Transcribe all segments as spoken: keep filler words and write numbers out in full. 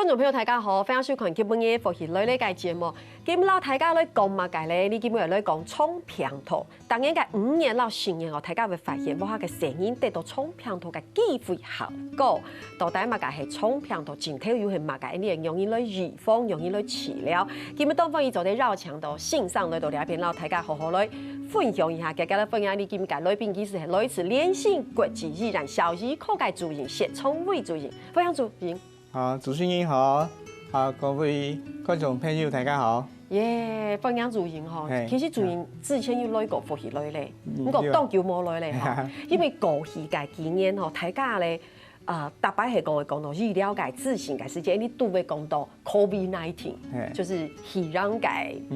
觀眾朋友，大家好，歡迎收看今晡日《福氣來了》个節目。今晡日摎大家來講麼个咧？你今晡日來講腸病毒。當然，該五月摎十月哦，大家會發現，屋下个細人得到腸病毒个機會較高。到底麼个係腸病毒？症頭又係麼个？你會仰般來預防，仰般來治療？今晡日當歡喜做得邀請到線上來到這片，摎大家好好來分享一下。今日來分享你今晡日个來賓，佢係來自聯興國際醫院小兒科个主任薛昌偉主任，歡迎主任。 好，主持人好，啊，各位觀眾朋友，大家好。耶，歡迎主任吼。嘿。其實主任之前有來過《福氣來了》，嗯，毋過當久無來了吼，對啊。因為過去个幾年吼，大家咧，呃，逐擺係講會講到醫療个資訊个時間，你都會講到COVID nineteen，嘿。就是肺炎个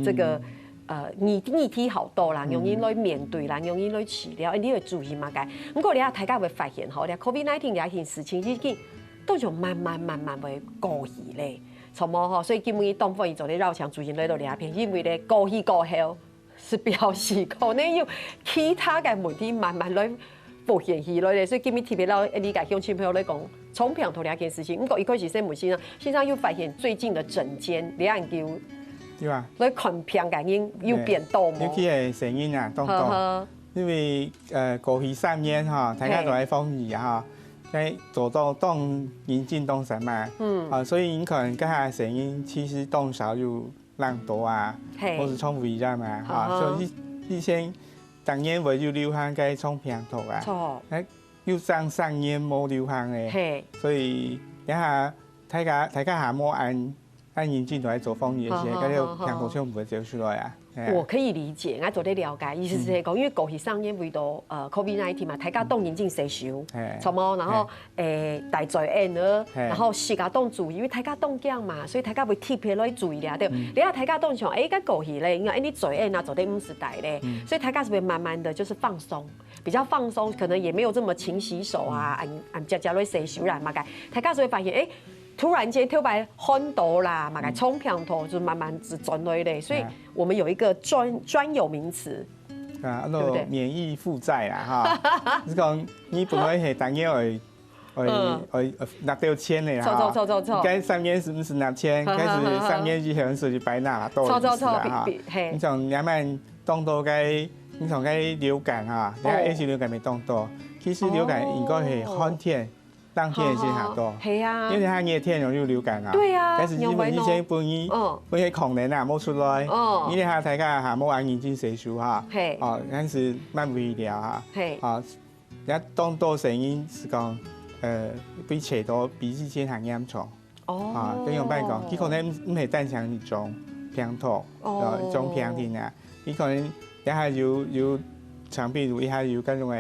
這個，嗯。呃，議，議題好多啦，嗯。仰般來面對啦，仰般來治療，你會注意麼个？毋過你啊，大家會發現吼，這COVID nineteen這件事情已經 都就慢慢慢慢會過去咧，著無吼？所以今晡日當歡喜做得邀請主任來到這片，因為咧，過去過後，係表示可能有其他个問題慢慢來浮現起來咧。所以今晡日特別摎你个鄉親朋友來講，腸病毒這件事情。毋過一開始先問先生，先生有發現最近个診間，你研究，對啊。來看病个人有變多無？尤其係細人啊，當多。呵呵。因為，呃，過去三年吼，大家都在防疫啊，吼。 該做到當認真當煞猛。嗯。啊，所以你看，這下細人其實當少有冷著啊，嘿。或是腸胃炎啊，哈，啊哈。所以以，以前當然會有流行該腸病毒啊。著。該有成三年無流行咧。嘿。所以這下大家，大家還無恁 恁認真都在做防疫个時間，好，好，該个病毒全部會走出來啊。好，好。嘿啊。我可以理解，𠊎做得了解，意思係講，嗯。因為過去三年為著，呃，COVID nineteen嘛，大家當認真洗手，嘿。著無？然後，嘿。誒，戴嘴煙了，嘿。然後食啊當注意，因為大家當驚嘛，所以大家會特別來注意了，對。嗯。等下大家當想，誒，該過去咧，因為誒，你嘴煙啊，做得毋使戴咧，嗯。所以大家係毋係慢慢的就是放鬆，比較放鬆，可能也沒有這麼勤洗手啊，嗯。恁，恁常常來洗手啦，嘛該，大家就會發現，誒， 突然間頭擺寒著啦，嘛該腸病毒就慢慢就轉來咧，所以我們有一個專，專有名詞，啊，對不對？那免疫負債啦，哈。係講你本來係逐月愛，愛，嗯。愛，愛納兜錢个啦，哈。著，著，著，著，著。該三年係毋使納錢，好，好，好，好。該係三年以後係白納啦，多一次啦，著，著，著，哈。比，比，嘿。你像慢慢當多該，你像該流感哈，哦。你看H流感也當多，其實流感應該係寒天，哦。 冬天个時節較多。哦，係啊。因為佢熱天容易流感啊。對啊，但是因為以前分佢，嗯。分佢空年啊，無出來。嗯。因為佢大家還無恁認真洗手哈。嘿。哦，但是慢慢會了哈。嘿。啊，人家當多細人係講，呃，被切到比以前還嚴重。哦。啊，就用白講，佢可能毋，毋係單淨一種病毒，哦。呃，一種病情啊。 佢可能一下有，有腸病毒，一下有該種个，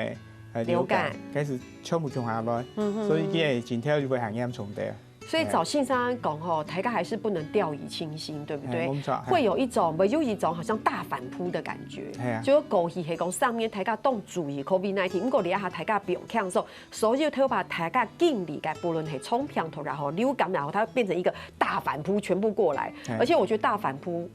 呃，流感，流感。該係全部共下來，嗯哼。所以佢个症頭就會還嚴重个。所以照先生講吼，大家還是不能掉以輕心，對不對？哎，沒錯，哎。會有一種，會有一種好像大反撲的感覺，哎呀。就過去係講上面大家當注意COVID nineteen，毋過這下大家毋用驚，所以所有頭擺大家經歷个，不論係腸病毒也好，流感也好，它會變成一個大反撲，全部過來。哎。而且我覺得大反撲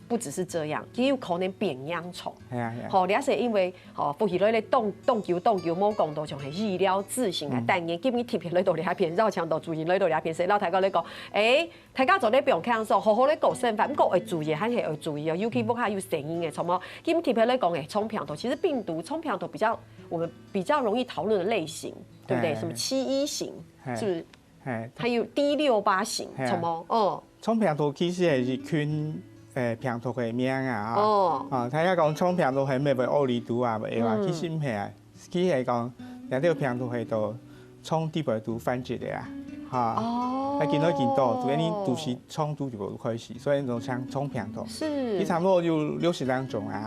不只是這樣，佢有可能變嚴重。係啊，係啊。吼，這係因為，吼，福氣來了當，當久，當久，無講到像係醫療資訊个單元，嗯。今日特別來到這片，邀請到主任來到這片，所以摎大家來講，誒，大家做得毋用驚，好好來過生活，毋過愛注意，還係愛注意哦，尤其屋下有細人个，嗯。什麼，今日特別來講，誒，腸病毒，其實病毒，腸病毒比較，我們比較容易討論的類型，對不對？哎。什麼七一型，哎。是不是？ 嘿。還有D六八型，嘿啊。什麼？哦。腸病毒其實係一群，呃，病毒个名啊，吼。哦。啊，大家講腸病毒係毋係會屙痢肚啊，會啊，嗯。其實毋係啊，其實係講，這兜病毒係到腸底背肚繁殖个啊，哈。哦。啊，緊來緊多，所以你肚屎腸肚就開始，所以就稱腸病毒。是。佢差不多有六十零種啊，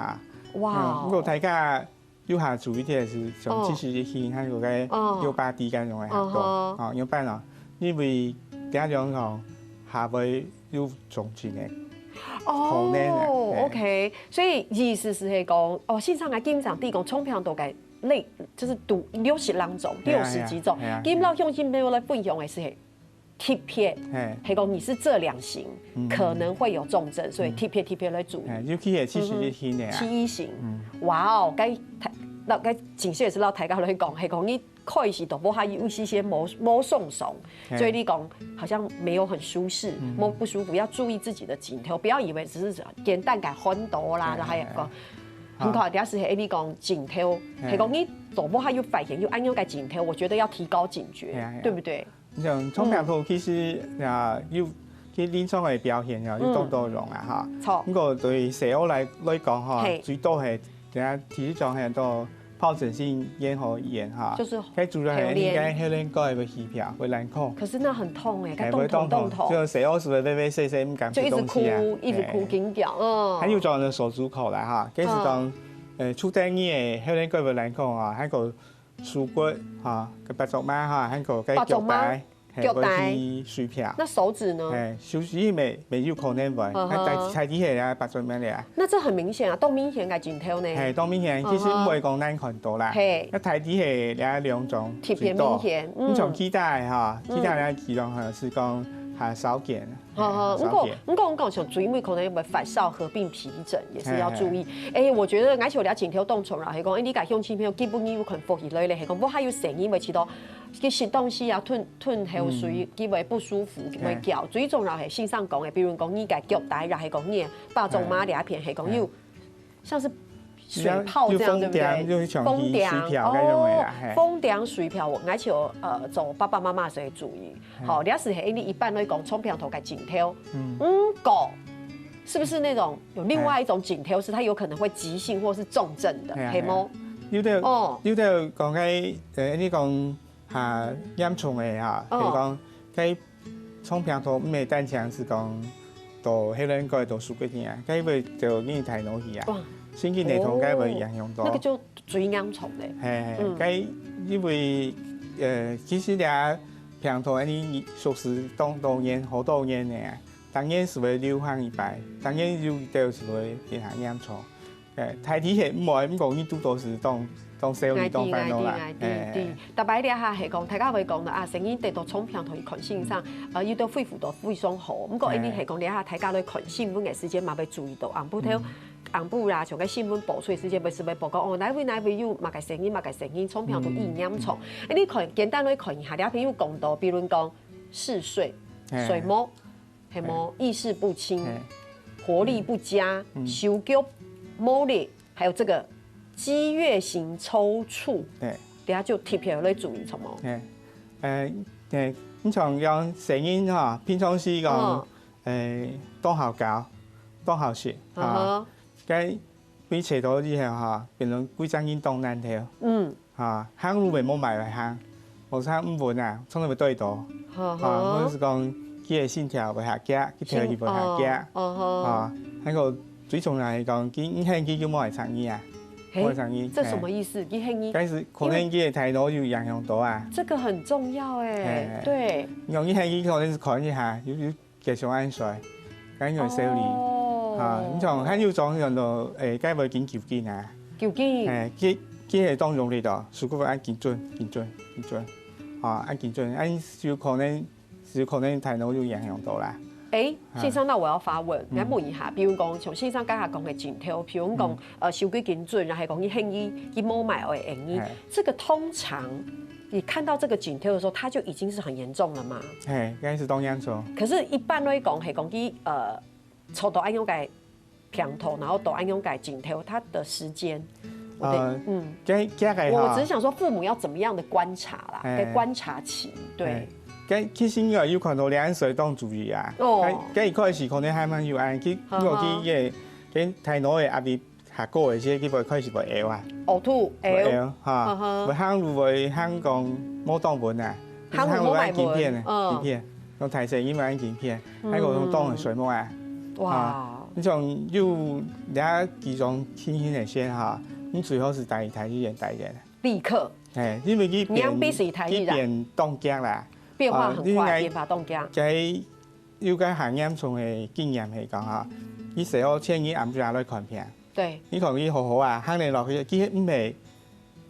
哈。哇哦。嗯，毋過大家 有下注意个係，像哦。七十一型，還有該哦。六八D該種个較多。哦吼。哦，有辦法，因為這種吼，還會有重症个可能啊。哦，嘿。OK，所以意思係講，哦，線上个經常提供腸病毒个類，就是毒，六十零種，嘿啊，六十幾種。嘿啊，嘿啊。今晡日鄉親朋友來分享个係 特別，嘿。係講你係這兩型，嗯。可能會有重症，所以特別，嗯。特別來注意。嘿，尤其係七十一型个啊。嗯哼。七一型。嗯。哇哦，該，該，該真係係摎大家來講，係講你開始都無，還有一些些無無鬆爽，嘿。所以你講好像沒有很舒適，嗯。無不舒服，要注意自己的頸頭，不要以為只是簡單个寒到啦，嘿，然後還有个，嘿，嘿。很可能等下是，哎，你講頸頭，嘿。係講你都無還有發現有恁樣个頸頭，我覺得要提高警覺，嘿啊，嘿啊。對不對？你像長病毒其實啊，有佢臨床个表現啊，有當多種啊哈。嗯。著。不過對細人來來講哈，嘿。最多係 等下，第一種係到疱疹性咽喉炎哈，就是該主要係應該喉嗹蓋會起泡，會爛孔。可是那很痛欸，該動痛動痛。就細人仔會畏畏縮縮，毋敢食東西啊。就一直哭，一直哭，嘿。緊叫，嗯。還有種呢，手足口啦哈，該係講，嗯。呃，出單个喉嗹蓋會爛孔啊，還有手骨哈，个八爪嫲哈，還有該腳底。八爪嫲。 嘿，腳底。會起水泡。那手指呢？嘿，手指乜乜有可能會，嗯哼。該大大體係啊，八爪嫲咧啊。那這很明顯啊，當明顯个症頭呢。嘿，當明顯，其實毋會講難看到啦。嗯哼。嘿。該大體係這兩種最多。特別明顯，嗯。你像其他个哈，嗯。其他个其中哈係講較少見。好好，嘿，少見。毋過毋過毋過像最尾可能會發燒合併皮疹，也是要注意。嘿嘿。欸，我覺得𠊎想了症頭當重要，係講，欸，你个鄉親朋友基本你有可能發起來咧，係講，無還有細人仔會試著 去食東西啊，吞吞口水，嗯。佢會不舒服，會叫。嘿。最重要係先生講个，比如講你个腳底，抑係講你个巴掌嫲這片，嘿。係講有，嘿。像是水泡這樣，有風涼，對不對？有像起水泡該種个啦，哦，嘿。風涼水泡，𠊎就，呃，做爸爸媽媽所以注意。嘿。好，這係你一般來講，長病毒个症頭。嗯。毋過，是不是那種有另外一種症頭，是它有可能會急性或是重症的，嘿啊，係無？嘿啊。有兜，哦。有兜講該，呃，你講 較嚴重个哈，哦。係講，該長病毒毋係單淨係講到喉嗹蓋、到手骨啊，該會到你大腦去啊，哇。神經系統該會影響到。哦，那個就最嚴重的。嘿，嘿，嗯。該因為，呃，其實這病毒恁呢歷史當多年、好多年个啊，當然係會流行一擺，當然有兜係會變較嚴重。 誒，大體係毋會，毋過你堵到係當，當愁慮、當煩惱啦。𠊎知，𠊎知，𠊎知。誒。逐擺這下係講，大家會講到啊，細人得到長病毒去看先生，呃，有兜恢復到非常好。毋過，誒。恁呢係講，這下大家來看新聞个時間嘛，會注意到，暗晡頭，嗯。暗晡啦，像該新聞播出个時間，會係會報告，哦，哪位哪位有麼个細人，麼个細人，長病毒已嚴重。嗯。誒，你看，簡單來看一下，這片有講到，比如講，嗜睡，誒。睡目， 係無？嘿。意識不清，嘿。活力不佳，嗯。手腳無力，還有這個激越型抽搐，對。等下就特別來注意，著無？嘿，呃，嘿，你像講細人哈，平常時講，嗯。呃，當好搞，當好食，嗯哼。啊，該 分佢坐到以後哈，變成歸隻人當懶頭。嗯。哈，行路乜無麼會行，無啥毋穩啊，常常會跌倒。哈哈。哈，或者係講，佢个心跳會較遽，佢跳起會較遽。心，哦，哦吼。哈，還有最重要係講，佢毋肯去就無會插你啊，嘿，無會插你，這什麼意思？嘿。佢肯去？但是可能佢个大腦有影響到啊。這個很重要欸，嘿，嘿。對。你講佢肯去，可能係看一下，有，有 繼續恁衰，該因為修理。哦。哈，你像還有種用到，誒，該會緊抽筋啊。抽筋。誒，佢，佢係當用力哦，手骨會恁緊顫、緊顫、緊顫，哈，恁緊顫，恁有可能，有可能大腦有影響到啦。誒，哈。先生，那我要發問，嗯。來問一下，比如講，像先生剛才講个症頭，比如講，嗯。呃，手骨緊顫，然後講你行醫，佢無麼个會用醫，嘿。這個通常 你看到這個症頭的時候，它就已經是很嚴重了嘛。嘿，該係當嚴重。可是一般來講，係講佢，呃，抽到恁樣个病頭，然後到恁樣个症頭，它的時間，我的，呃，嗯。該，該个哈。我只是想說，父母要怎麼樣的觀察啦，嘿。該觀察期，對。嘿，該其實你有看到兩歲當注意啊。哦。該，該一開始可能還蠻有愛，佢，哈哈。因為佢个，佢大腦个壓力 較高个時，佢會開始會嘔啊。嘔吐，會嘔，嘔。哈，嗯哼。會行路會行講無當穩啊，行路無麼个穩，行路會緊片啊，嗯。緊片，用大聲音會緊片，嗯。還有用當个睡目啊。哇。啊，你像有這幾種情形个時哈，你最好係帶，帶醫院，帶醫院。立刻。嘿，因為佢變，仰般係帶醫院？佢變當遽啦。變化很快，啊，因為變化當遽。該有个較嚴重个經驗係講哈，你細人仔建議暗晡夜來看病。 對。你看佢好好啊，行得落去，佢毋係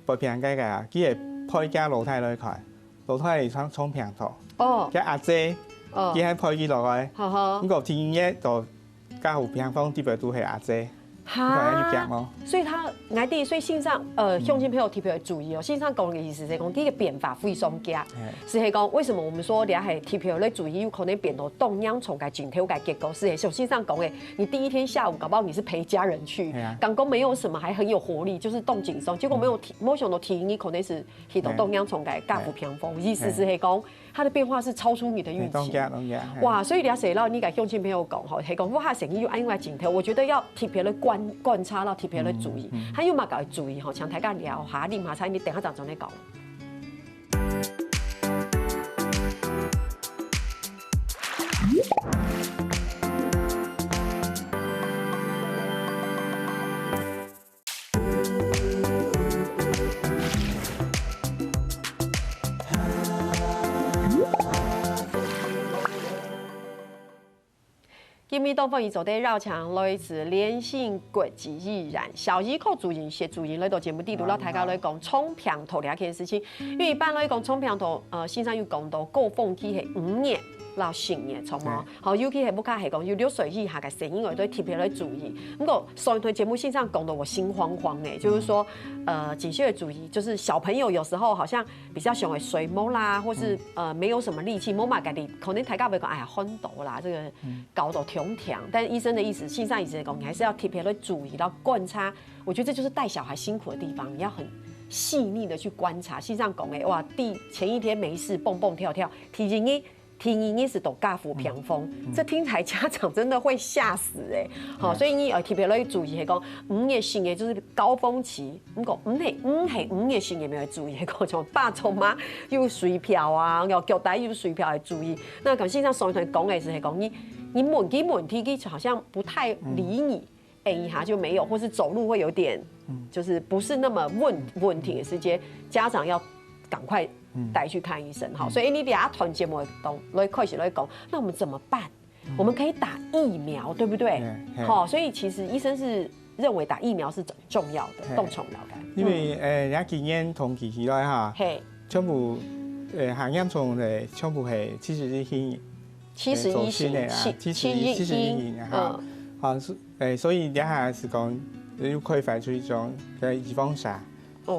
發病該个啊，佢係陪厥老弟來看，老弟係長，長病毒。哦。厥阿姊，哦。佢還陪佢落來。好好。毋過第二日就加護病房裡背都係阿姊。哈，你看有驚哦。所以他，𠊎知，所以線上，呃，鄉親朋友特別注意哦。線上講个意思是講，第一个變化非常大，係講為什麼我們說你還特別來注意，有可能變到當嚴重个，盡頭个結果是，像線上講个，你第一天下午搞不好你是陪家人去，剛剛沒有什麼，還很有活力，就是當輕鬆，結果沒有提，沒想到第二日可能是去到當嚴重个加護病房，意思是係講。 它的變化是超出你的預期。當然，當然。哇，所以這時候你跟鄉親朋友講吼，係講，哇，生意又安排盡頭，我覺得要特別的觀觀察，要特別的注意。還有麼个要注意吼？請大家聊下，你馬上你等下再轉來講。 今晡日當歡迎做得邀請來自聯興國際醫院小兒科主任、薛主任來到節目裡肚，摎大家來講腸病毒這件事情。因為一般來講，腸病毒，呃，先生有講到高峰期係五月到十月，著無？好，尤其係屋下係講有六歲以下个細人仔，都特別來注意。不過上一段節目先生講到我心慌慌欸，就是說，呃，緊需要注意，就是小朋友有時候好像 比較想會睡目啦，或是，呃，沒有什麼力氣，無麼个力，可能大家會講，哎呀，昏倒啦，這個搞到痛痛。但醫生的意思，先生意思講，你還是要特別的注意，要觀察。我覺得這就是帶小孩辛苦的地方，你要很細膩的去觀察。先生講欸，哇，第前一天沒事，蹦蹦跳跳，第二日，第二日是到加護病房，這聽起來家長真的會嚇死欸。好，所以你呃特別來注意，係講五月、十月就是高峰期， 毋過毋係，毋係五月、十月愛注意，係講像爸像媽有水泡啊，有腳底有水泡愛注意。那可能先生上一段講个係講，你你問佢問題，佢好像不太理你，欸，一下就沒有，或是走路會有點，就是不是那麼穩穩定的時間，家長要趕快帶去看醫生哈。所以你等下團節目當來開始來講，那我們怎麼辦？ 我們可以打疫苗，對不對？好，所以其實醫生是認為打疫苗是重要的，當重要个。因為呃，人家今年統計起來哈，係，全部呃，還嚴重个全部係七十一歲，七十一歲，七十一歲，七十一歲哈，啊，所呃，所以這下係講又開發出一種个預防射，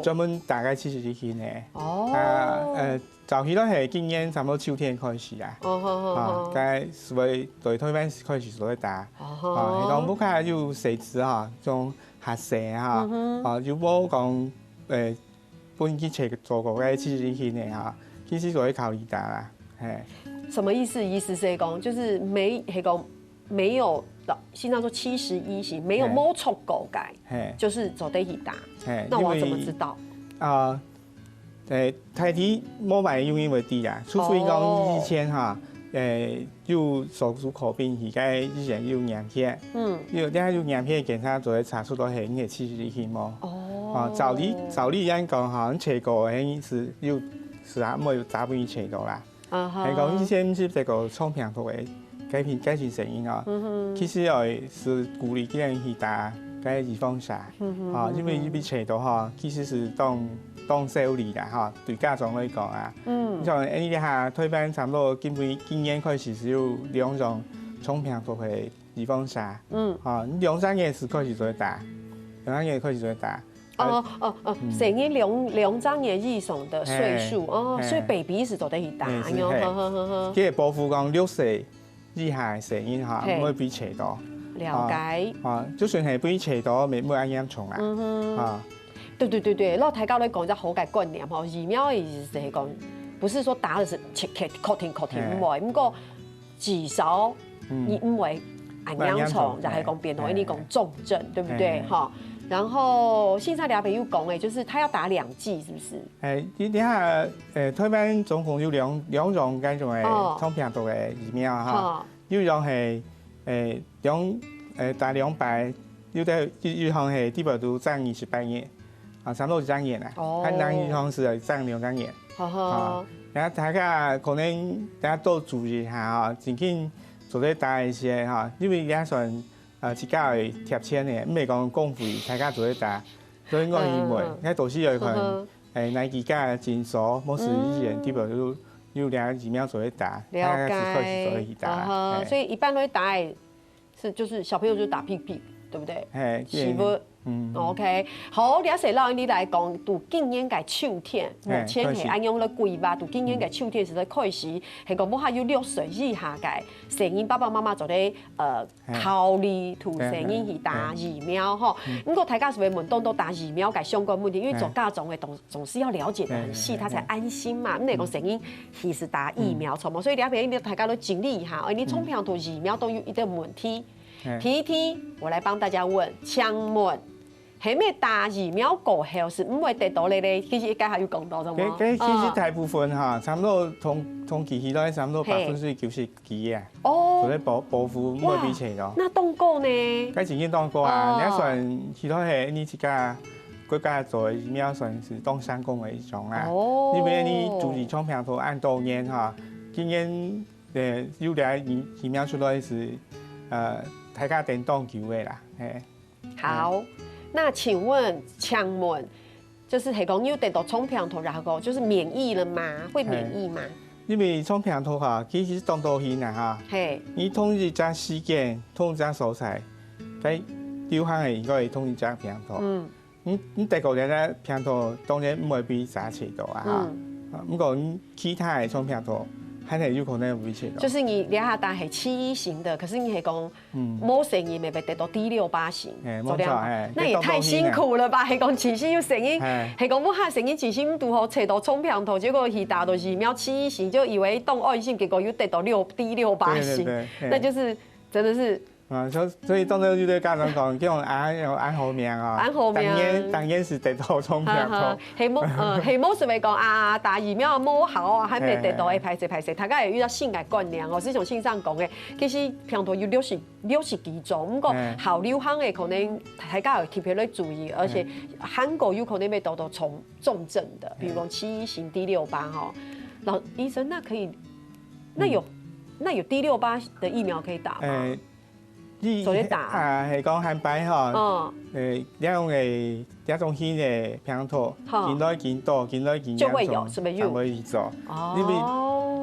專門打該七十一歲个。哦，啊呃， 早期都係今年差不多秋天開始啊，啊，該所以對台灣開始做得打，啊，係講屋下有細子哈，種學生哈，啊，又無講，誒，分佢做做過該七十一歲个哈，其實做得考慮打啦，嘿。什麼意思？意思是講，就是沒，係講沒有到，現在說七十一歲，沒有摸觸過个，嘿，就是做得去打。嘿，那我要怎麼知道？因為，啊， 誒，大體無麼个原因會知啊，除非講以前哈，誒，有手足口病，佢个醫院有驗血，嗯，有，你看有驗血檢查做得查出來係你个七十一歲無？哦，啊，照理照理來講哈，你查過个係有是啊，無有查分你查到啦。 係講以前毋係這個腸病毒个該片該片聲音啊，其實哦係鼓勵佢人去打該預防射，啊，因為你被查到哈，其實係當當受益啦哈，對家長來講啊，你像誒，你下台灣差不多今年今年開始係有兩種腸病毒个預防射，嗯，啊，你兩三月係開始做得打，兩三月開始做得打。 哦哦哦，成人兩兩隻月以上个歲數，哦，所以baby係做得去打，哎喲，好好好好。佢个保護講六歲以下个細人哈，毋會被查到。了解。啊，就算係被查到，也毋會恁嚴重啦。嗯哼。啊，對對對對，老大家來講一個好个觀念吼，疫苗个意思係講，不是說打了是確確確定確定毋會，毋過 至少你毋會恁嚴重，然後講變成你講重症，對不對？哈，然後現在兩邊又講，誒，就是他要打兩劑，是不是？誒，你你看，誒，台灣總共有兩兩種該種个腸病毒个疫苗哈，有一種係誒兩誒打兩擺，有的有一種係基本都打二十擺个。 啊，差不多一隻月啊，哦，還有一種係打兩隻月。啊，然後大家可能大家多注意一下啊，最近做得打一些哈，因為也算呃自家个貼錢个，毋係講公費，大家做得打，所以我認為，嗯，嗯，該都係有一款，嗯哼，誒，哪幾家診所，或是醫院，嗯，基本有有兩疫苗做得打，了解，大家開始做得去打，啊哈，誒，所以一般都會打个 是，就是小朋友就打屁屁，對不對？嘿，食物。嗯。OK，好，這下老師你來講，對今年个秋天，嘿，目前係恁樣來規劃，對今年个秋天係在開始，係講還有六歲以下个細人，爸爸媽媽做得，呃，嘿。考慮同細人去打疫苗吼。嘿，嘿，嘿。嗯。毋過大家係會問當多打疫苗个相關問題，因為做家長个總，嘿。總是要了解得很細，嘿，嘿，他才安心嘛。嘿。毋係講細人去係打疫苗，嗯。著無？所以這下大家都整理一下，哦，你衝病毒疫苗都有一個問題。 嘿。第一題，我來幫大家問，請問，係毋係打疫苗過後係毋會得到个咧？其實應該還有講到个嘛。該，該其實大部分哈，嗯。差不多統，統計起來，差不多百分之九十幾啊。嘿。哦。做得保，保護毋會被吹到。哇，那當高呢？該已經當高啊，哦。你算起來係你自家國家做个疫苗算係當成功个一種啦。哦。因為你注射衝病毒恁多年哈，今年 對，有這疫，疫苗出來係，呃，大家等當久个啦，嘿。好，嗯。那請問，請問，就是係講有得到衝病毒，然後就是免疫了嗎？會免疫嗎？嘿。因為衝病毒哈，其實當多型啊哈。嘿。你同一隻時間，同一隻所在，該流行个應該係同一隻病毒。嗯。 你，你得過這隻病毒，當然毋會被遮吹到啊，哈。嗯。啊，毋過你其他个種病毒，還係有可能會吹到。就是你這下打係七一型的，可是你係講，嗯。無細人會毋會得到第六八型？哎，無錯，哎，那也太辛苦了吧？係講其實有細人，哎。係講，哇，細人其實毋堵好，吹到衝病毒，結果去打到疫苗七一型，就以為當安心，結果又得到六，第六八型，對，對，對，哎。那就是真的是 啊，所，所以當然有个家長講，叫人安，安好名啊。安好名。當然，當然係得到衝病毒。哈哈，係無，呃，係無係會講啊，打疫苗無效啊，還毋得到，嘿，嘿。哎，歹勢，歹勢，大家也遇到新个觀念哦，就像先生講个，其實病毒有六十，六十幾種，毋過，嗯。較流行个可能大家有特別來注意，而且，嗯。還過有可能會得到重，重症的，比如講七一型、第六八吼。老醫生，那可以，那有，嗯。那有第六八的疫苗可以打嗎？哎， 你，做得打。啊，係講還擺吼，嗯。誒，這種个，這種新个病毒，好。緊來緊多，緊來緊嚴重，就會有，係不是有？正會去做。哦。因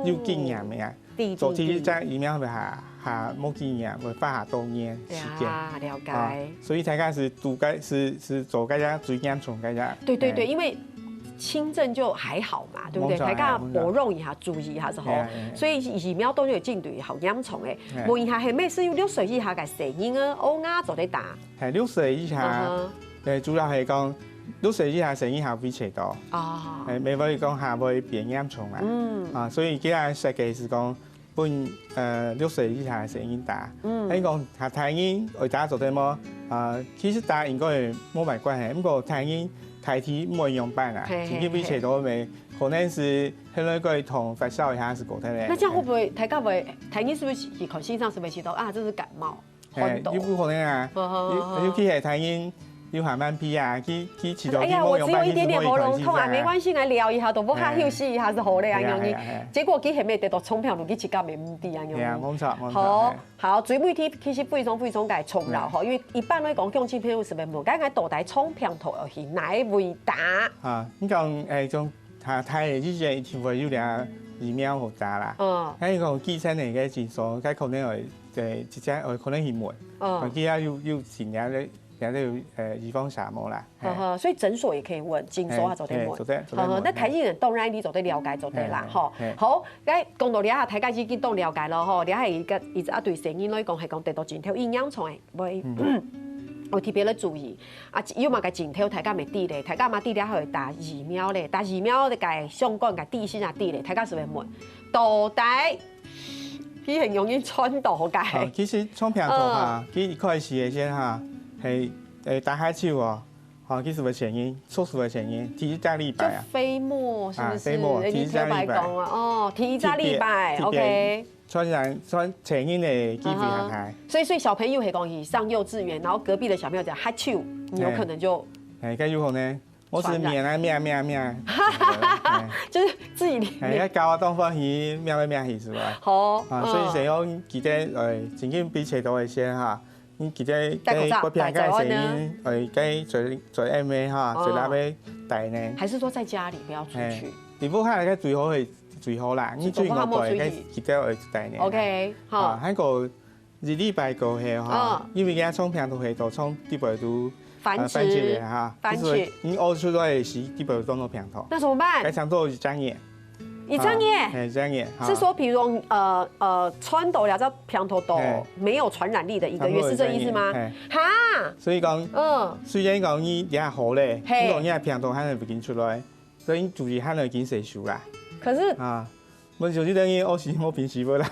為有經驗个啊，對，做第一隻疫苗个還，還無經驗，會花較多年時間。呀，了解。啊，所以大家係堵該，係，係做該隻最嚴重該隻。對，對，對，哎。因為 輕症就還好嘛，對不對？無錯，大家保重一下，哎，無錯。注意一下就好。哎，哎，哎。所以疫苗都有進度，好嚴重誒。哎。問一下，係毋係有六歲以下个細人啊，哦，𠊎做得打？哎，六歲以下，嗯哼。誒，主要係講六歲以下細人還會吹到。哦。哎，毋會講還會變嚴重啊。嗯。啊，所以佢个設計係講， 分，呃，六歲以下个細人打。嗯。啊，你講較大人愛打做得無？啊，其實打應該無麼个關係，毋過大人大體毋會仰般啊，嘿，嘿，自己會吹到咩，可能係後來過痛發燒一下係過忒咧。那這樣會不會，大家會，大人是不是去看先生是不是知道啊，這是感冒？ 哎，有可能啊，嗯哼，嗯哼。尤，尤其係大人有下慢病啊，佢，佢試著哎呀，佢無用飯，我只有一點點喉嚨痛啊，佢就會開始這樣。沒關係，來療一下，都無下休息一下就好咧，哎。哎呀，恁樣。哎呀，哎呀。結果佢還沒得到充票，佢自家也毋知恁樣。哎呀，無錯，無錯，好，哎。好，最尾一題其實非常非常个重要吼，嗯。因為一般來講，鄉親朋友係毋係問，該該到底充票頭要去哪位打？啊，你講，哎，種 大，大个以前一定會有這疫苗好打啦。嗯。但係講基層个診所，該可能會，呃，直接，呃，可能去問。嗯。佢也有，有請人咧，人咧有，呃，預防射無啦。嘿。呵呵，所以診所也可以問，診所也做得問。嘿，嘿，做得，做得問，呵呵，那台灣人當然你做得了解，做得啦，嘿，吼。嘿。好，該講到這下，大家已經當了解了吼，這下一個，一隻啊對細人來講，係講得到真頭一樣重个。 會，嗯。有特別个注意。啊，有麼个症頭，大家毋知咧，大家嘛知咧，還會打疫苗咧，打疫苗个相關个知識也知咧，大家係毋係問，到底佢很容易傳到个？哦，其實充病毒哈，嗯。佢一開始个時哈，係，誒，打哈啾哦，吼，其實會傳染，確實會傳染，第一隻禮拜啊。就飛沫是不是？啊，飛沫，誒，你頭擺講啊，第一隻禮拜。哦，第一隻禮拜，特別，特別。OK。 傳染，傳，傳染个機會較大。啊哈。所以，所以小朋友係講佢上幼稚園，然後隔壁的小朋友講哈啾，你有可能就，哎，該有可能。我係傳染。面啊，面啊，面啊，面啊。就是自己面。哎，該搞到當歡喜，面來面去，係吧？好，啊，所以嗯。係講，記得，哎，正經比較多一些哈，你記得戴口罩，該隔壁个聲音，戴口罩呢？哎，該嘴，嘴M A哈，哦。嘴那邊戴呢。還是說在家裡不要出去？哎，你屋下該最好係 最好啦，你最好戴，該記得愛戴呢。OK，好。啊，還過，一禮拜過後哈，嗯。因為佢个腸病毒係到腸底背肚，繁殖，呃，繁殖个哈，繁殖。就是你屙出來个時，底背肚當多病毒。那怎麼辦？該差不多一隻月。一隻月？啊，嘿，一隻月，哈。是說，比如說，呃，呃，穿到兩隻病毒都，嘿。沒有傳染力的一個月，差不多一隻月，是這意思嗎？嘿。哈？所以講，嗯。雖然講你這下好咧，嘿。不過你个病毒還係會緊出來，所以你注意還係緊洗手啦。可是啊。 無就係等於屙屎無平時無啦，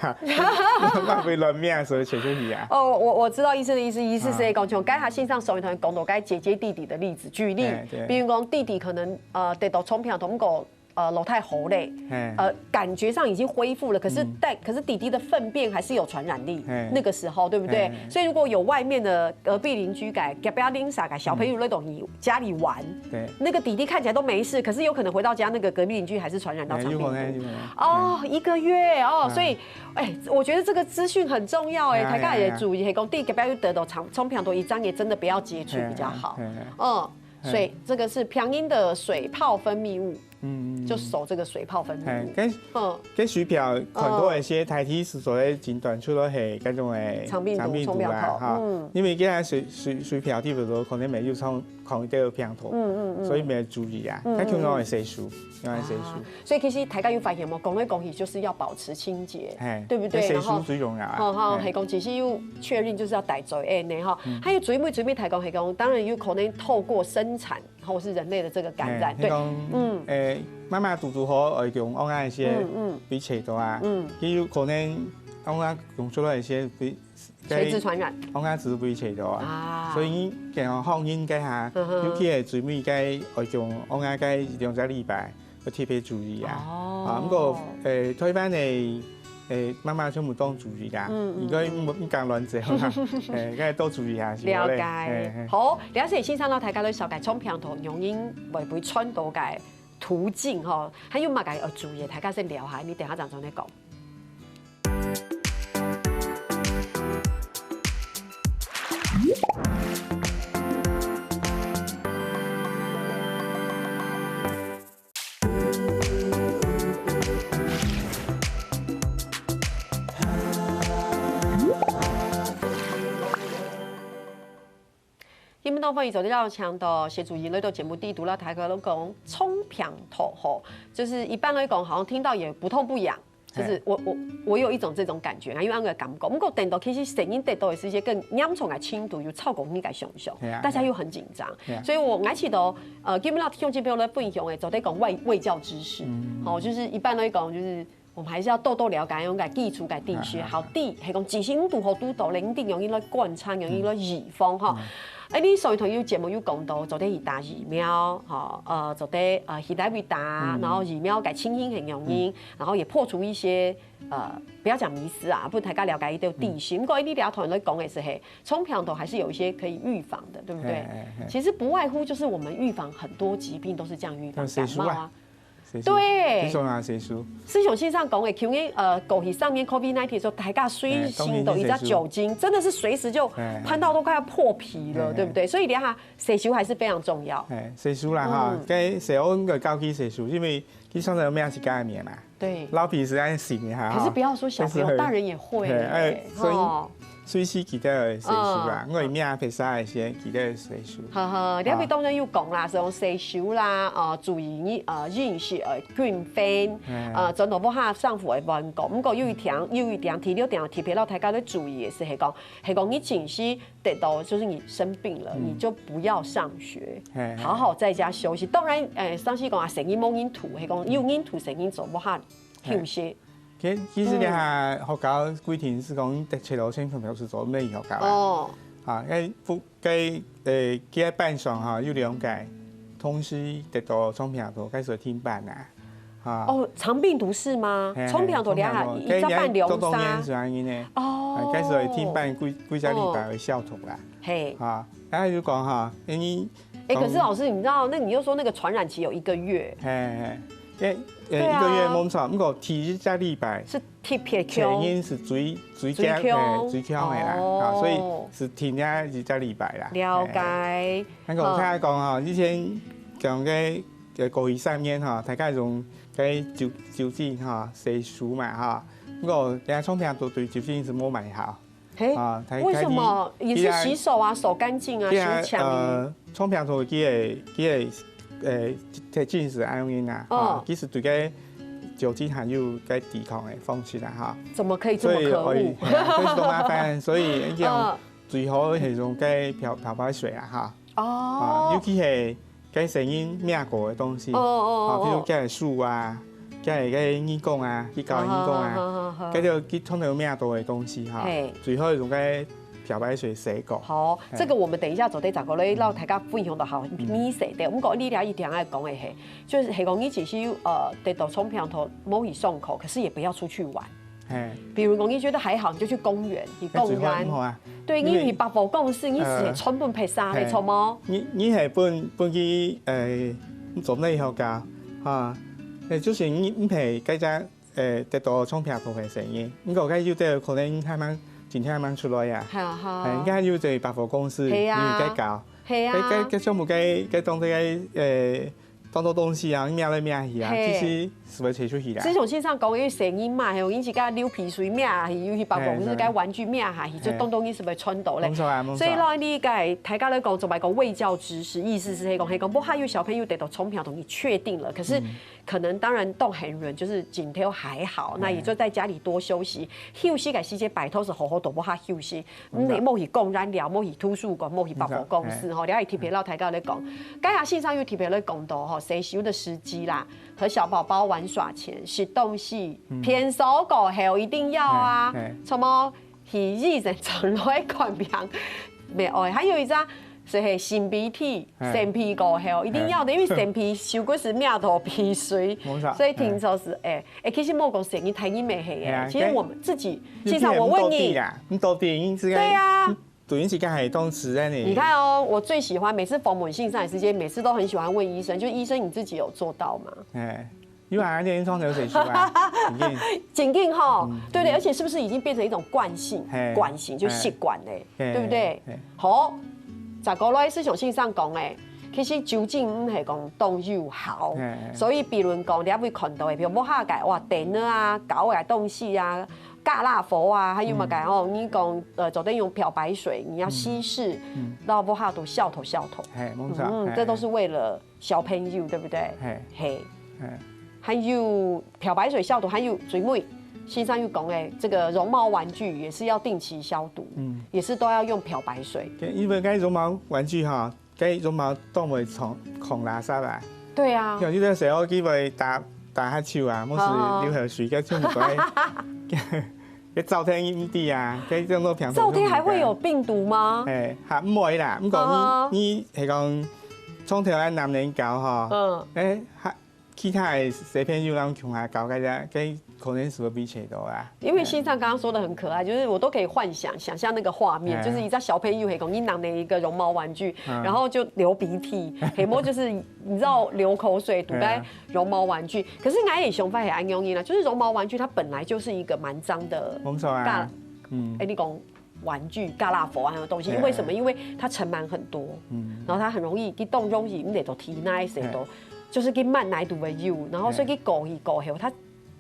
嘛會亂命，所以切出去啊。哦，我，我知道醫生的意思，意思是講，像剛才先生上一段講到該姐姐弟弟的例子，舉例，哎，對。比如講弟弟可能，呃，得到腸病毒，毋過，呃，落太好咧，哎。呃，感覺上已經恢復了，可是嗯。但，可是弟弟的糞便還是有傳染力，哎。那個時候，對不對？哎。所以如果有外面的隔壁鄰居个、隔壁鄰舍个小朋友來到你家裡玩，嗯。對。那個弟弟看起來都沒事，可是有可能回到家，那個隔壁鄰居還是傳染到腸病毒。哎，有可能，有可能。哦，哎。一個月哦，哎。所以，哎，我覺得這個資訊很重要哎，哎，大家也注意，哎，哎。係講，第一個不要去得到腸，腸病毒一隻月真的不要接觸比較好。哎，哎，哎。嗯，哎。所以這個是平陰的水泡分泌物，嗯，嗯，嗯。就守這個水泡分泌物。哎，該，嗯。該水泡看到一些大體係做得診斷出來係該種个腸病毒，腸病毒啦，腸病毒啦，哈。嗯。因為這下水，水，水泡底背肚可能沒有像 抗體个病毒，嗯，嗯，嗯。所以愛注意啊。嗯，嗯，嗯。較重要个洗手，愛洗手。啊，所以其實大家有發現無？講來講去就是要保持清潔，嘿，對不對？洗手最重要啊。然後，嘿。好，好，嘿。係講，其實又確認就是要戴嘴按呢哈。嗯。還有最尾，最尾大家係講，當然有可能透過生產或是人類的這個感染，嘿，對。係講，嗯。誒，媽媽肚肚好，愛用嬰兒个，嗯，嗯。被切到啊。嗯。佢有可能嬰兒用出來个，被 垂直傳染。嬰兒子被切到啊。啊。所以你健康好人該下，嗯哼。尤其係最尾該愛用嬰兒該兩隻禮拜，要特別注意啊。哦。啊，毋過，誒，台灣个，誒，媽媽全部當注意啦。嗯，嗯，應該嗯。毋，毋敢亂走啦。誒，該多注意下，是無咧？了解。嘿，嘿。好，了解先生呢，大家都了解腸病毒容易會被傳到个途徑吼，還有麼个要注意，大家先聊下，你等下正再來講。 今晡日當歡迎做得邀請到謝主任來到節目裡肚，摎大家來講腸病毒吼，就是一般來講，好像聽到也不痛不癢，就是我，嘿。我，我有一種這種感覺啊，因為恁樣个感覺。毋過等到其實承認得到个時節，更嚴重个程度又超過你个想像，嘿啊，大家又很緊張。嘿啊。所以𠊎，𠊎試著，呃，今晡日摎聽眾朋友來分享个，做得講衛，衛教知識。嗯。吼，就是一般來講，就是 我們還是要多多了解，用个基礎个知識，啊，啊，啊。好，第一，係講，其實你堵好堵到咧，你一定容易來觀察，容易來預防吼。嗯。嗯。哎，你上一段有節目有講到，做得去打疫苗，吼，呃，做得，呃，去哪位打，嗯。然後疫苗个情形係仰般，嗯。然後也破除一些，呃，不要講迷思啊，分大家了解一點知識。嗯。毋過，哎，你這段來講个係，嘿，腸病毒還是有一些可以預防的，對不對？嘿，嘿，嘿。其實不外乎就是我們預防很多疾病都是這樣預防，像洗手啊。感冒啊。 洗手。對。最重要洗手。就像先生講个，舊年，呃，過去三年COVID nineteen个時候，大家隨身都有一隻酒精，哎，當然是洗手。真的是隨時就，哎，哎。噴到都快要破皮了，哎，哎。對不對？所以這下洗手還是非常重要。哎，洗手啦哈，嗯。該洗手个高級洗手，因為佢常常有咩係加面嘛。對。老皮是恁樣洗的哈，可是不要說小朋友，但是很，大人也會耶，哎，哎，所以吼。 隨時記得洗手啦，嗯。𠊎面啊、鼻梢个時節記得洗手。好，好，啊。兩位當然有講啦，係講洗手啦，呃，注意你，呃，飲食个均衡，嗯。呃，轉到屋下上火个慢講。毋過有一點，有一點，第六點特別摎大家來注意个係，係講，係講你平時得到，就是你生病了，嗯。你就不要上學，嘿，嘿。好好在家休息。當然，呃，上次講啊，生意無人渡，係講有人渡，生意做屋下休息。嘿。 其，其實這下學校規定係講，你得七號先可能係做乜學校啊。哦。啊，該不，該，呃，佢个班上哈，有兩個同時得到腸病毒，該係停班啊。啊。哦，腸病毒係嗎？嘿，嘿，腸病毒這下，腸病毒，一隻班兩儕。該當然係恁樣呢。哦。啊，該係停班幾，幾隻禮拜个消毒啦。哦。嘿。啊，然後就講哈，因為 哎，可是老師，你知道，那你又說那個傳染期有一個月。嘿，嘿，因為，呃，對啊。一個月無錯，毋過第一隻禮拜，係特別強。前因係最，最強，最強。嘿，最強个啦，哦。啊，所以係停了一隻禮拜啦。了解。嘿。那個我聽講哈，以前講个，呃，過去三年哈，大家用个酒，酒精哈，洗手嘛哈，毋過人家腸病毒對酒精係無麼好。嘿，啊，為什麼？也是洗手啊，手乾淨啊，手強。呃，腸病毒佢个佢个呃，特徵係恁樣啊，哦，其實對个酒精含有个抵抗个方式啦哈。怎麼可以這麼可惡？所以，哎，就是多麻煩，所以講最好係用个漂漂白水啦哈。哦，尤其係个細人摸過个東西，哦哦哦，啊，比如个手啊，个个耳公啊，去搞耳公啊，个就去碰到摸到个東西哈，最好用个漂白水洗過。好，這個我們等一下做得再過來，讓大家分享到好，你洗的。毋過你這一定愛講个係，就是係講你只是呃得到腸病毒，無去上課，可是也不要出去玩。 嘿，比如講，你覺得還好，你就去公園，去公園。最好毋好啊。對，你去百貨公司，你係全部白衫，你著無？你你係分分佢呃做哪學家哈？誒，就是你你係該隻呃得到腸病毒个生意，你講該有得可能還蠻今天還蠻出來呀。係啊係啊。誒，應該有得百貨公司，係啊，你該搞，係啊，該該該全部該該當這個呃。 當多東西啊，你摸來摸去啊，其實係會吹出去啦。之前先生講，因為細人嘛，係，有時該流鼻水摸下去，尤其包括係該玩具摸下去，就當多東西係會傳到咧。無錯啊，無錯。所以咯，你該大家來講，做麼講衛教知識，意思係講，係講，不過還有小朋友得到腸病毒，你確定了，可是可能當然當很遠，就是頸頭還好，那也就在家裡多休息，休息个時間拜託係好好多，不好休息。 嗯，你莫去公園了，莫去圖書館，莫去百貨公司吼，你愛特別老大家來講。該下先生又特別來講到吼，洗手的時機啦，和小寶寶玩耍前、食東西、便所過後一定要啊，什麼去醫生轉來看病，沒有，還有一張是係擤鼻涕、擤鼻過後一定要的，因為擤鼻手骨是摸到鼻水，所以聽說是哎。 哎，其實莫講細人，大人乜係哎。其實我們自己，先生，我問你，你到底應該，對啊，對，應該還當自然呢。你看哦，我最喜歡每次訪問先生的時間，每次都很喜歡問醫生，就醫生你自己有做到嗎？哎，有啊，你上頭有寫書啊，已經，緊緊吼，對不對？而且是不是已經變成一種慣性？慣性就習慣嘞，對不對？好，再過來是像先生講哎。 其實酒精毋係講當有效，所以比如講，你會看到个，比如屋下个，哇，電腦啊，搞个東西啊，家樂福啊，還有麼个哦，你講，呃，昨天用漂白水，你要稀釋，到屋下都消毒消毒。嘿，無錯，嗯，這都是為了小朋友，對不對？嘿，嘿，還有漂白水消毒，還有最尾，先生又講，哎，這個絨毛玩具也是要定期消毒，嗯，也是都要用漂白水。對，因為該絨毛玩具哈， 該絨毛當會囥囥垃圾啊。對啊。像有兜細个佢會打打哈欠啊，無時流口水，該全部都愛，該燥天一地啊，該種都平常燥天還會有病毒嗎？哎，還毋會啦，毋過你你係講從頭來男人搞吼，嗯，哎，還 其他个小朋友人共下搞，該个該可能係會被吹到啊。因為先生剛剛說的很可愛，就是我都可以幻想，想象那個畫面，哎，就是一隻小朋友，嘿，講你拿了一個絨毛玩具，嗯，然後就流鼻涕，嘿，無就是你知道流口水，堵在，哎呀，絨毛玩具。可是𠊎个想法係恁樣啦，就是絨毛玩具它本來就是一個蠻髒的，無錯啊，嗯，哎，你講 玩具、家樂福啊，那種東西。對啊。因為什麼？因為它塵蟎很多，嗯，然後它很容易，佢當容易，你得到體內，誰都，對，就是佢滿哪都會有，然後所以佢過去過後，它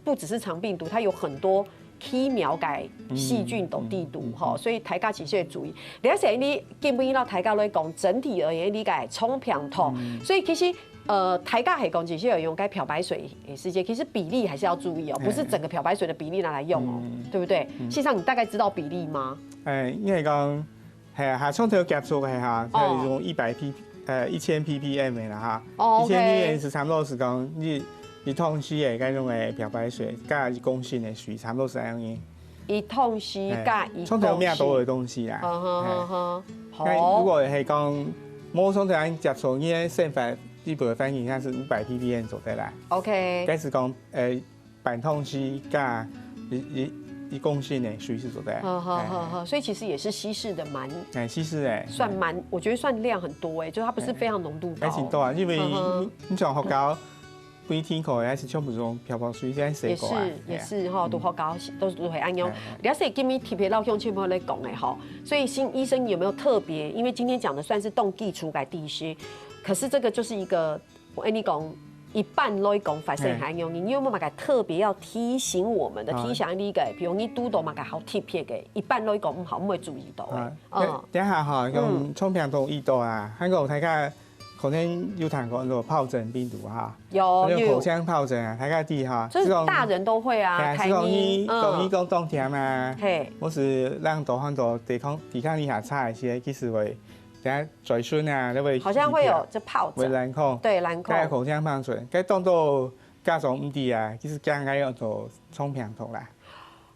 不只是腸病毒，它有很多奇妙个細菌都在肚，嗯，嗯，嗯，吼，所以大家其實要注意。而且你根本要大家來講，整體而言，你个腸病毒，嗯，所以其實 呃，大家係講，其實有用該漂白水的時間，其實比例還是要注意哦，不是整個漂白水的比例拿來用哦，對不對？事實上，你大概知道比例嗎？哎，應該講，係啊，下上頭接觸个哈，哦，佢用一百P，呃，一千P P M的啦哈，哦，一千P P M，OK，係差不多係講一一桶水个該種个漂白水，加一公升个水，差不多係恁樣。 一桶水加一公升。哎，上頭有咩多个東西啦。嗯哼，嗯哼，好。該如果係講無上頭恁接觸，你个生活基本个反應，該係五百P P M做得啦。OK。該係講，呃，半桶水加一一一公升个水係做得。好好好好，所以其實也是稀釋的蠻，哎，稀釋哎，算蠻，我覺得算量很多哎，就是它不是非常濃度高。還行多啊，因為你你像學校 每天課个還係全部用漂白水先洗過啊。也是也是吼，都好搞，都都會恁樣。了解今日特別老鄉親朋友來講的吼，所以先生有沒有特別？因為今天講的算是當基礎个知識，可是這個就是一個，我跟你講，一般來講發生係恁樣，你有無麼个特別要提醒我們的、啊提醒你个？比如你堵到麼个好特別个，一般來講毋好，毋會注意到个。啊，嗯，等下哈，用嗯，衝病毒遇到啊，還有大家可能有聽過那個疱疹病毒哈，有有，口腔疱疹啊，大家知哈，就是大人都會啊，係講你，講你講當甜啊，嘿，或是讓到很多抵抗抵抗力下差一些，其實會，等下嘴唇啊，都會好像會有這疱疹，會痌孔，對，痌孔，該口腔疱疹，該當到 家長毋知啊，其實驚該用做衝病毒啦。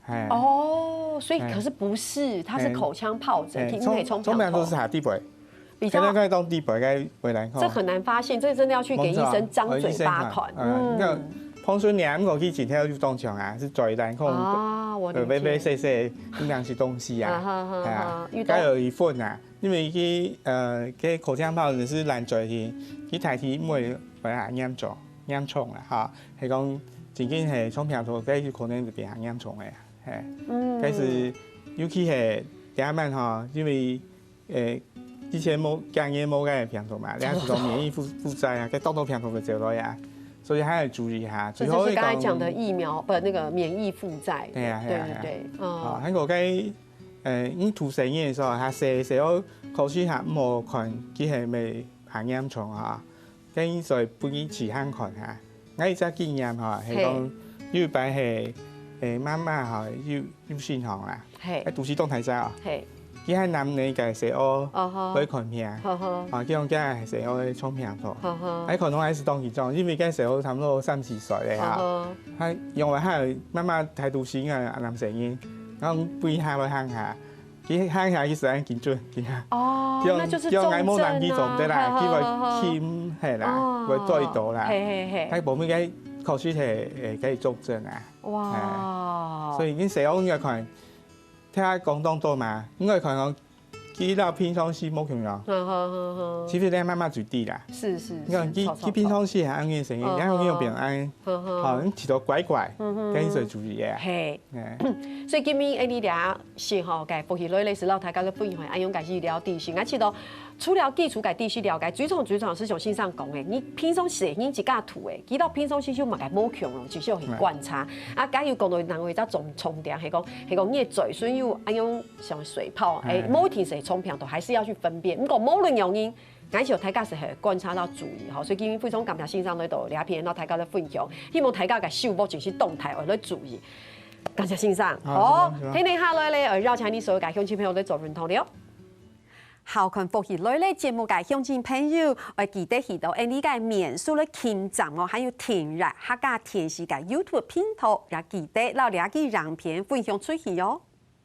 哎，哦，所以可是不是，它是口腔疱疹，哎，因為衝衝病毒是下底背，比較可能該當底背該會痌孔。這很難發現，這真的要去給醫生張嘴巴看。嗯，那碰水你毋過去今天就當場啊，是嘴痌孔，啊，我理解。呃，微微細細，應該是東西啊，啊哈哈哈，哎呀，遇到該有一份啊，因為佢呃，該口腔疱疹是難嘴去，佢大體毋會會啊嚴重。 嚴重啦，哈，係講真正係衝病毒，該有可能就變較嚴重个，嘿。嗯，該是尤其係這下吼，因為，誒，之前無，今年無該病毒嘛，這下係講免疫負負債啊，該當多病毒會走落啊，所以還要注意下。這就是剛才講的疫苗，不，那個免疫負債。對啊，對啊，對啊，對，嗯。啊，還有該，誒，你出生个時候，下細細个，可惜下無看，佢係無 還嚴重啊，該所以分佢試看看哈。𠊎一隻經驗哈，係講有一擺係，誒，媽媽哈，有有身項啦，嘿，該肚屎當大隻哦，嘿，佢還攬你个細阿，哦吼，去看病，啊，佢講該細阿个衝病毒，哦吼，該可能還係當嚴重，因為該細阿差不多三四歲个哈，哦吼，佢用來還媽媽大肚屎啊，攬細人，然後分佢行來行下。 佢行下去時間緊準，緊下。哦，那就是重症啊。叫𠊎無人去做毋得啦，佢會輕係啦，會做得到啦。嘿嘿嘿。該無應該確實係，誒，可以重症啊。哇。所以你使用應該看，聽講當多嘛，應該看講，佢到平常時無共樣。好好好好。其實你媽媽最知啦。是是，你看佢佢平常時還安靜，然後你又變安，好，你提到怪怪，該你就注意啊。嘿。 哎。所以今日𠊎俚這時吼，該福氣來了，係摎大家來分享恁樣个醫療知識。𠊎知道，除了基礎个知識了解，最重最重係像先生講个，你平常時你自家塗个，知道平常時有麼个無共樣，至少去觀察。啊，剛有講到另外一隻重重點，係講係講你个嘴唇有恁樣像水泡，哎，無一定係衝病毒，還是要去分辨。毋過無論原因， 𠊎想大家係會觀察到注意吼，所以今日非常感謝先生來到這片，摎大家來分享，希望大家个手目前係動態，愛來注意。感謝先生，好，好，先生，先生。今日下來咧，愛邀請你所有个鄉親朋友來做運動了。好看福氣來了節目个鄉親朋友，愛記得去到𠊎俚个面書來點讚哦，還有訂閱客家電視个YouTube頻道，也記得摎這支影片分享出去哦。